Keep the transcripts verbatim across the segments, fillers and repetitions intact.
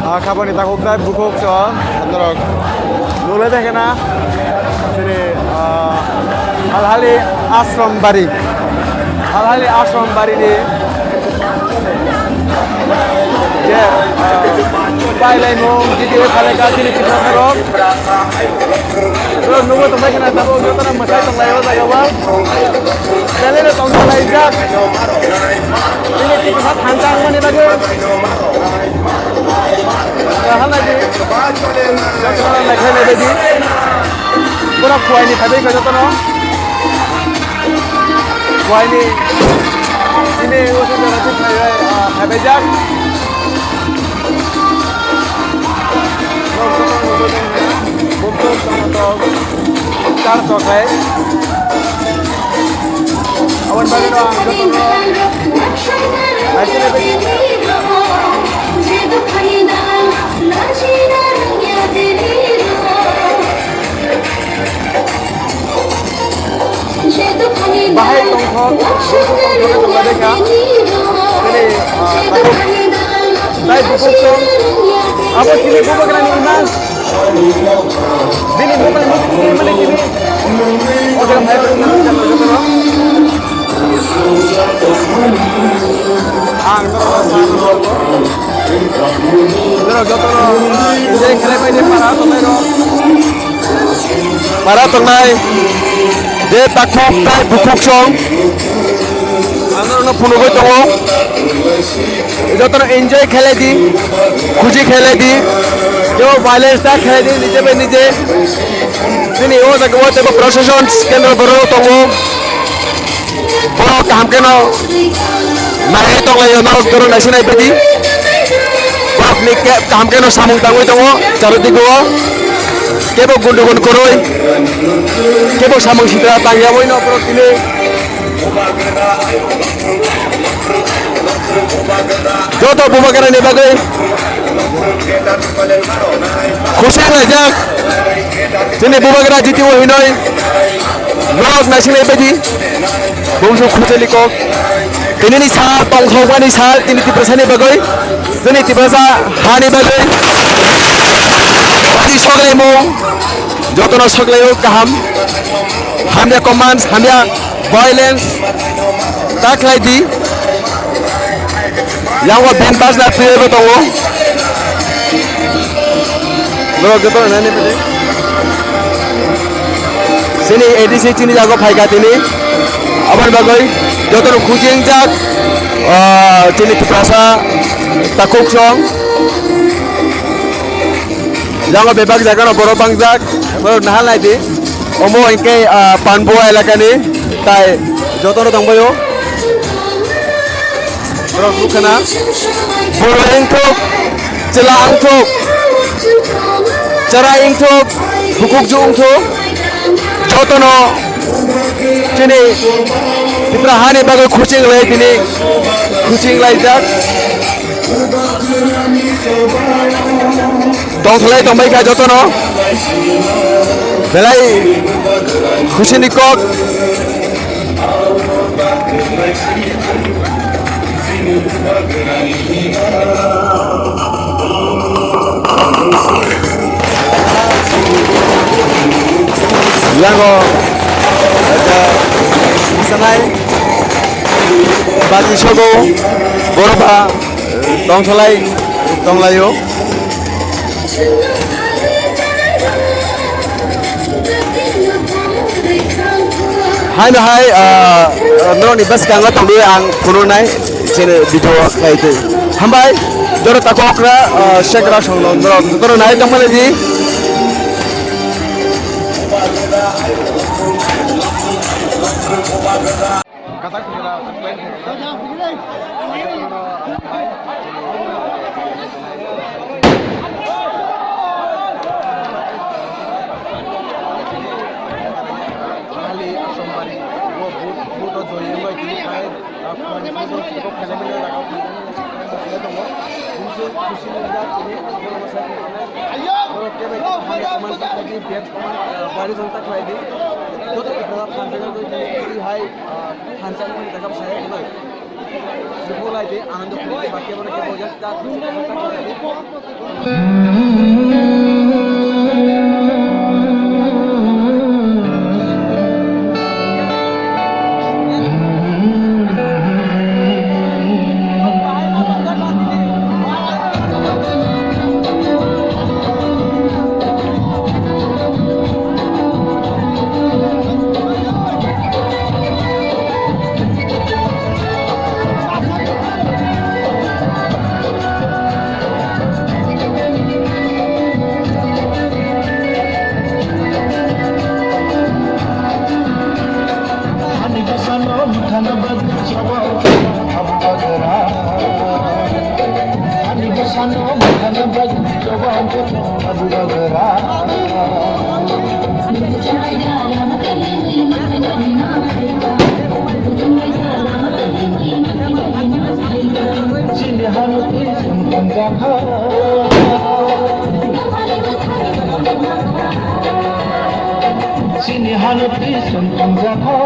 Ah, khabani takhuk tai bukhuk so, norok nulai bai khena. Chini, ah, Halhali Ashram Bari. Halhali Ashram Bari ni je, ah, pai lai mung, G T A khalai ka chini Tiprasa rok. Bro, nugo tongbai khena tabuk, jotono mwsai tonglai o jaga o. Belai no tongthok laijak. Chini Tiprasa thansa wngmani bagwi. Halai di. Jotono naikhlai nai baidi. Pura khuaini phaibai kha jotono. Khuaini. Chini usu jora chini phaibai, ah, phaibaijak. Bumtung tomato char tokai. Aboni bagwi no ang jotono naikhe naikhe. Bahai tongthok, tongthok, tongthok, tongthok. Tini, ah, tei bukhuk song. Abo chini bubagrani imang. Bini bubagrani imang mani chini. Oke, hai, ang norok, norok jotono enjoy khlai bai de para tongnai rok. Para tongnai je takhuk tai bukhuk song. Ang norokno phunugwi tongo. Jotono enjoy khlai di, khusi khlai di. Jo violence ta khlai di, nije bai nije. Chini o jaga o teibo proshashan kendro borok tongo. Borok kaham kheno naiwi tonglaio, norok jora naising naibaidi. Borokni khe kaham kheno samung tangwi tongo, charo digo. Kebo gundugun kwrwi, kebo samung sitra tangyawi no borok tini. Joto bubagrani bagwi khusi wnglaijak. Chini bubagra jiti o hinoi norok naising naibaidi. Bumsu khujali kok. Tinini sal, tongthokmani sal, tini Tiprasani bagwi, chini Tiprasa hani bagwi. Ani soklaimung, jotono soklaio kaham. Hamya commands, hamya violence, ta khlai di. Yango band bajna phiyai bo tongo. Borok joto nani pede. Chini A D C chini jago phaikha tini. Aboni bagwi jotono khusi wngjak, ah, chini Tiprasa takhuk song. Yango bebak jagano borok bangjak. Borok nahal nai di. Omo hinkhe, ah, Panbua elakani tai jotono tongbaio. Borok nukhana. Boro wngthok, chwla wngthok, chwrai wngthok, bukukju wngthok. Jotono chini Tipra hani bagwi khusi wnglaio tini, khusi wnglaijak. Tongthlai tongbai kha jotono. Belai khusini kok. Yango, ah, sanai, badi sogo, borok ba, tongthlai, tonglaio. Haino hai, ah, norokni bwskango tongwi ang phunuknai chini video khlai twi. Hambai, jora takhuk okra, ah, sekra songno norok jotono nai tongmani di. Hai, ah, thansa wngmani jaga bwsai wngnai. Bolai de, anando khulai de, bakia bono khe bojak ta. Ani bwsano mwthangna bagwi choba abu bagra. Ani bwsano mwthangna bagwi choba abu bagra. Chini hanu twi sum tong jakha. Chini hanu twi sum tong jakha.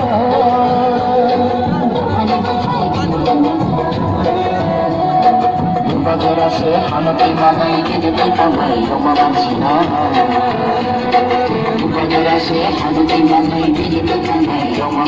Bajara se hanu twi manai khe de twi tong bai roma mansina. Bajara se hanu twi manai khe de twi tong bai roma